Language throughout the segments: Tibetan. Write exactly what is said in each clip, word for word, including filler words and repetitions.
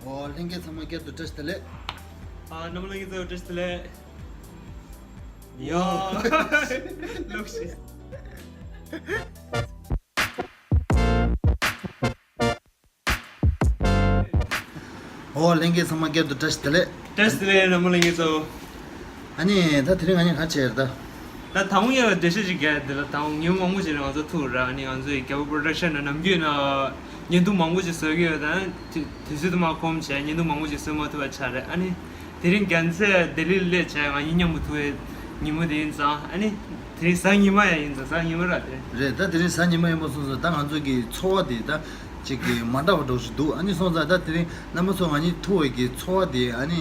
ཨོ་ལྷན་རྒྱས་ཚང་མ་བསྐྱར་དུ་བཀྲ་ཤིས་བདེ་ལེགས། ཨ་རྣམ་པ་ལྷན་རྒྱས་ཚང་མ་བཀྲ་ཤིས་བདེ་ལེགས། ཡ། ལོག་ཤིག་ཨོ་ལྷན་རྒྱས་ཚང་མ་བསྐྱར་དུ་བཀྲ་ཤིས་བདེ་ལེགས། བཀྲ་ཤིས་བདེ་ལེགས་རྣམ་པ་ལྷན་རྒྱས་ཚོ། ཨ་ནི་ད་དེ་རིང་ང་གཉིས་ག་རེ་བྱས་རེད་ད། ད་ད་དུང་ཡང་འགྲེལ་བཤད་ཅིག་རྒྱག་དེ་ལ་ད་དུང་ཉིན་མོ་མང་པོ་ཞིག་རིང་ང་ཚོ་ཐུག་ར། ཨ་ནི་ང་ཚོ་ཡི་རྒྱལ་པོ་པོ་རོ་ཌག་ཤན་ནང་ནམ་རྒྱུན་ན་བརྙན་ཐུང་མང་པོ་ཞིག་བཟོ་གི་ཡོད། ད་དུས་དུས་ཚོད་དུ་མ་ཁོམ་བྱས་བརྙན་ཐུང་མང་པོ་ཞིག་བཟོ་མ་ཐུབ་པ་ཆགས་རེད། ཨ་ནི་དེ་རིང་རྒྱལ་མཚན་ལྡི་ལིར་སླེབས་བྱས་ང་གཉིས་མཉམ་དུ་ཐུག་པའི་ཉིན་མོ་དེ་ཡིན་ཙང་། ཨ་ནི་དེ་རིང་གཟའ་ཉི་མ་ཡང་ཡིན་ཙང་གཟའ་ཉི་མ་ར་དེ། རེད། ད་དེ་རིང་གཟའ་ཉི་མ་ཡིན་པ་སོང་ཙང་ད་ང་ཚོ་གི་ཚོར་བ་དེ་ད་ཅིག་གི་མ་འདྲ་བ་འདྲ་བོ་ཞིག་འདུག་ཨ་ནི་སོང་ཙང་ད་དེ་རིང་རྣམ་པ་ཚོ་ང་གཉིས་ཐུག་པའི་གི་ཚོར་བ་དེ་ཨ་ནི་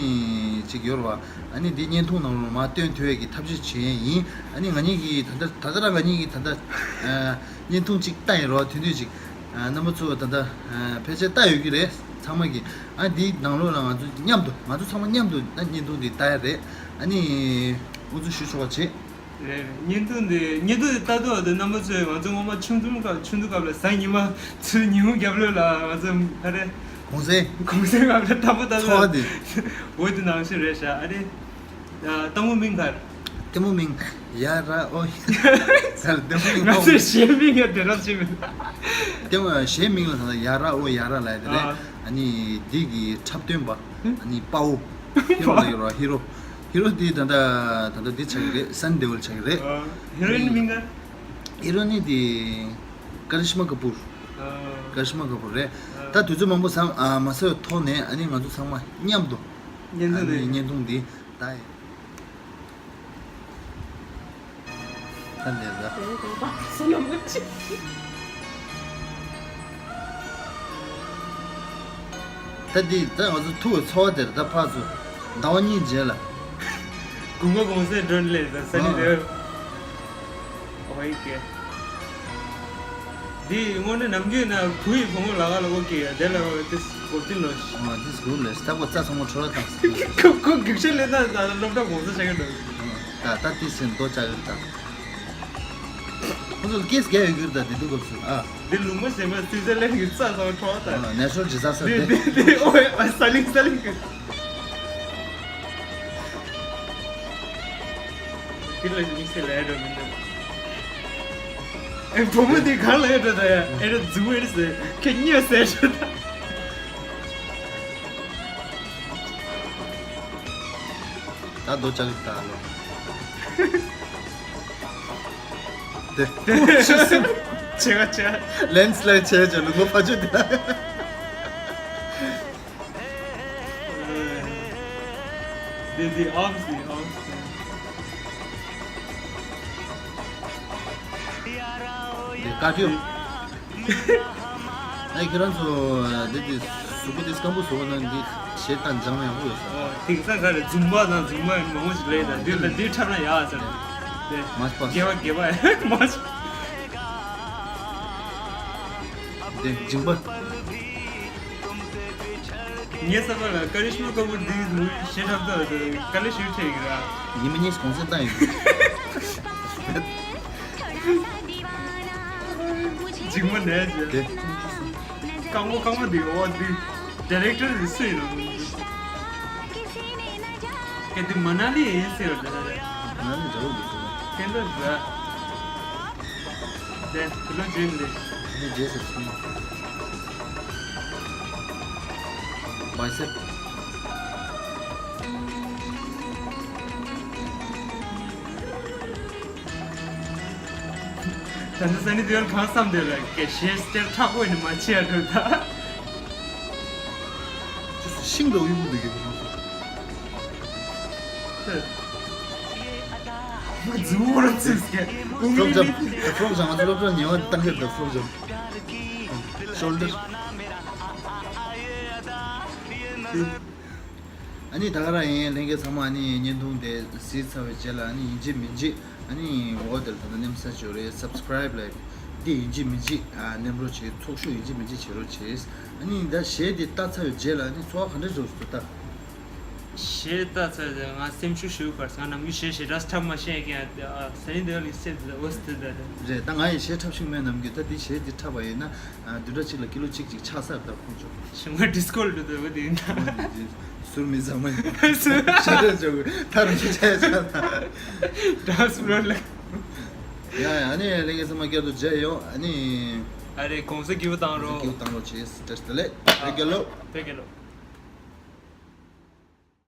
ཅིག་ཡོད་རེད་བ། ཨ་ནི་འདི་བརྙན་ཐུང་ནང་ལ་མར་སྟོན་ཐུབ་ཡས་ཀྱི་ཐབས་ཤེས་བྱེད་ཡས་ཡིན། ཨ་ནི་ང་གཉིས་ཀྱིས་ད་ལྟ་ད་ལྟ་རང་ང་གཉིས་ཀྱིས་ད་ལྟ་ཨ་བརྙན་ཐུང་ཅིག་བལྟ་ཡིན་རོགས། དུས་དུས་ཅིག་ཨ་རྣམ་པ་ཚོ་ད་ལྟ་ཨ་ཕལ་ཆེར་བལྟ་ཡོད་ཀྱི་རེད། ཚང་མ་གིས་ཨ་འདིའི་ནང་ལོགས་ལ་ང་ཚོ་མཉམ་དུ་ང་ཚོ་ཚང་མ་མཉམ་དུ་ད་བརྙན་ཐུང་འདི་བལྟ་ཡ་རེད། ཨ་ནི་དབུ་འཛུགས་ཞུ་ཆོག་པ་བྱེད། རེད་རེད། བརྙན་ཐུང་འདི་བརྙན་ཐུང་འདི་ལྟ་དུས་འདི་རྣམ་པ་ཚོས་ང་ཚོ་སྔོན་མ་ཆུང་དུས་སྐབས་ཆུང་དུས་སྐབས་ལ་གཟའ་ཉི་མ་ཚུར་ཉི་ཧོང་རྒྱབ་ལོགས་ལ་ང་ཚོ་ཧ་རེ་གུང་སེང་གུང་སེང་སྐབས་ལ་ལྟ་བུ་ལྟ་ཚོར་བ་དུས་འདི། འོ་དེ་ནང་བཞིན་རེད་ཤག་ཨ་རེ། ལྟད་མོ་མིང་ག་རེ། ལྟད་མོ་མིང་ཡ་ར་ཨོ་ཡ། ལྟད་མོ་མིང་ང་ཚོས་གཞས་མིང་ཡ་དེ་རང་བྱེད་མི་འདུག་ལྟད་མོ་གཞས་མིང་ལ་ད་ལྟ་ཡ་ར་ཨོ་ཡ་ར་ལབ་ཡ་དེ་རེད། ཨ་ནི་འདི་གི་འཁྲབ་སྟོན་པ་ཨ་ནི་དཔའ་བོ། ཧི་རོ་ལ་ཡོད་ར་ཧི་རོ། ཧི་རོ་འདི་ད་ལྟ་ད་ལྟ་འདི་ཆགས་ཀྱི་རེད། སན་ནི་དེ་ཨོལ་ཆགས་ཀྱི་རེད། ཨ། ཧི་རོ་ཡིན་མིང་ག་ཧི་རོ་ནི་འདི་ཀ་རི་ཤི་མ་ཀ་པུར། ཨ། ཀ་རི་ཤི་མ་ཀ་པུར་རེད། ཨ། ད་དུས་ཚོད་མང་པོ་ཟ་ཨ་མ་ཟ་བའི་ཐོག་ནས་ཨ་ནི་ང་ཚོ་ཚང་མ་མཉམ་དུ་བརྙན་ཐུང་ཨ་ནི་འདི་བརྙན་ཐུང་འདི་ད་ཡིན། ད་ལས་ད། ད་འདི་ད་ང་ཚོ་ཐུག་པའི་ཚོར་བ་དེར་ད་ཕར་ཚུར་ཟླ་བ་གཉིས་རྗེས་ལ། དགུན་ཁ་གུང་སེང་སྒྲོན་ལས་ད་ས་ནི་ཨ། དེར། ཨོ་ཧོ་ཡི་ཀེ། འདི་དངོས་གནས་ནམ་རྒྱུན་ན་བུ་ཡི་བུ་མོ་ལ་ག་ལ་ཨོ་ཀེ་ཡ་དེ་ལ་ཨོ་ཏིས་གོ་ཏིན་ལོ་ཤི། ཨ་ཏིས་གོ་ལེ་ཤི་ད་གོ་རྩ་ཚང་མ་འཕྲོ་བརླག་བཏང་སོང་། ཁོ་ཁོ་རྒྱུག་ཤར་ལས་ད་ད་སློབ་གྲྭ་གོང་ས་ཆགས་ཀྱི་འདུག་ད་ད་ཏིས་སེམས་ཏོ་ཅག་ད། ཁོ་ཚོ་ཀེས་རྒྱག་ཡོད་ཀྱི་རེད་ད་དེ་དུས་སྐབས་སུ་ཨ། འདི་ལུང་མ་ཟེར་མ་སུའི་ཙར་ལན་གྱི་རྩ་ཚང་འཕྲོ་བརླག་ད། ཨ་ནེ་ཤོར་ཇི་ཟ་ས་འདི་དེ། འདི་འདི་ཨོ་ཡ་ས་ལིང་ས་ལིང་གི། དེ་ལ་དམིགས་བསལ་ལས་འགྲོ་མི་འདུག་ཨེ་བུ་མོ་དེ་གང་ལ་ཡོད་འགྲོ་ད་ཡ། ཨེ་ར་རྫུན་མ་ཨེ་ར་ཟེར་ཁྱེད་གཉིས་ཟེར་འགྲོ་ད། ད་རྡོ་ལྕགས་ཀྱི་ད་ལོ། དེ་དེ་ཆེ་ག་ཆེ། ལེན་སི་ལའི་ཌི་བྱས་བྱས་ལུང་པ་ཕ་ཆོས་དེ་ལ། འདི་འདི་ཨོམ་སི་ཨོམ་སི། འདི་བཀའ་བཀྱོན། ཨེ་ཁྱེད་རང་ཚོ་འདི་འདི་གཟུགས་པོ་འདི་སྐམ་པོ་བཟོ་བ་ན་འདི་ཞེ་དྲག་འཇམ་ཡག་པོ་ཡོད་ས། ཨོ་དེང་སང་ག་རེ་རྫུན་པ་དང་རྫུན་མ་མང་པོ་ཞིག་ལས་དང་འདི་ལ་འདི་འཁྲབ་ན་ཡག་ཟེར། དེ་མ་སྤ་དགེ་བ་དགེ་བ་མ་འདི་འཇིང་པ། ངས་བསམ་པ་ལ་ཀ་རི་ཤི་མ་ཀ་པུར་འདི་ཞེ་དྲག་ཏུ་དཀའ་ལས་ཞིག་འཕྲད་ཀྱི་ར། ཉི་མ་གཉིས་གུང་སེང་བཏང་ཡོད། འཇིགས་མ་ནས་ཟེར། དེ། རྐང་པ་རྐང་པ་འདི་འོ་འདི། ཌི་རེག་ཊར་འདི་སུ་ཡིན་ནམ། སྐད་འདི་མ་ན་ལི་ཡིན་ཟེར་བ་འདི་ལ་རེད། མ་ན་ལི་འདྲ་བོ་འདུག་སྐད་འདི་འདྲ། དེ་དེ་ལོ་རྗེས་ལས། དེ་རྗེས་སུ་སོང་། བའི་སེབ། ད་ནི་ས་ནི་དེ་བར་གང་བསམ་དེ་ལ་སྐད་ཞེས་སྟེར་མཁྲེགས་པོ་ནི་མ་ཆེ་ཡ་འགྲོ་ད། ཤིང་འདྲ་བོ་གཡུག་གི་འདུག་གི་མ་སོང་། ཧེ། ཛུ་བོར་ཙིག་སྐད། ཨུང་རི་ལི། ཕྲོག་ཇམ་ཕྲོག་ཇམ་ང་ཚོ་སློབ་གྲྭར་ཉེ་བ་བཏང་གི་འདུག་ཕྲོག་ཇམ། ཤོལ་ཌར། ཨ་ནི་ད་ག་རང་ཡིན། ལྷན་རྒྱས་ཚང་མ་ཨ་ནི་བརྙན་ཐུང་དེ་གཟིགས་ཚར་བའི་རྗེས་ལ་ཨ་ནི་ཡིན་གཅིག་མིན་གཅིག་ཨ་ནི་འོ་དེར་ད་ལྟ་མནན་ས་ཅིག་ཡོད་རེད། སབ་སི་ཀ་རའིབ་ལབ་འདི་ཡིན་གཅིག་མིན་གཅིག་ཨ་མནན་རོགས་བྱེད། ཚོགས་ཞུགས་ཡིན་གཅིག་མིན་གཅིག་བྱེད་རོགས་བྱེད། ཨ་ནི་ད་གཞས་འདི་ལྟ་ཚར་བའི་རྗེས་ལ་ཨ་ནི་ཚོར་བ་ག་འདྲ་འདྲ་བོ་ཞིག་འདུག་ད། གཞས་ལྟ་ཚར་ཏེ་ང་སེམས་ཤུགས་ཞུ་བར་ང་ནམ་རྒྱུན་གཞས་ཞེ་དྲག་འཁྲབ་མ་ཤེས་ཀྱང་ཟ་ནི་འདི་ལ་སེབ་ཟ་འོ་སྟེ་ད་དེ། རེད། ད་ང་ཡི་གཞས་འཁྲབ་ཤེས་མེད་ནམ་རྒྱུན། ད་འདི་གཞས་འདི་འཁྲབ་པ་ཡིན་ན་བདུན་ཕྲག་གཅིག་ལ་ཀི་ལོ་གཅིག་ཅིག་ཆག་ས་ད་ཁོང་ཚོ། ཞིང་པ་ཌི་སྐོ་ལ་འགྲོ་འདོད་པ་དེ་ཡིན་ད། ཟུར་མི་ཟ་མ་ཡིན། ཞེ་དྲག་འཇོག་ཐར་མི་ཆ་ཆ་ད། ཌན་སི་ཕི་ལོར་ལ། ཡ་ཡ། ཨ་ནི་ལྷན་རྒྱས་ཚང་མ་བསྐྱར་དུ་མཇལ་ཡོང་། ཨ་ནི། ཨ་རེ་གོང་ས་སྒྱུ་བཏང་རོགས། སྒྱུ་བཏང་རོགས་བྱེད། བཀྲ་ཤིས་བདེ་ལེགས། བོད་རྒྱལ་ལོ། བོད་རྒྱལ་ལོ།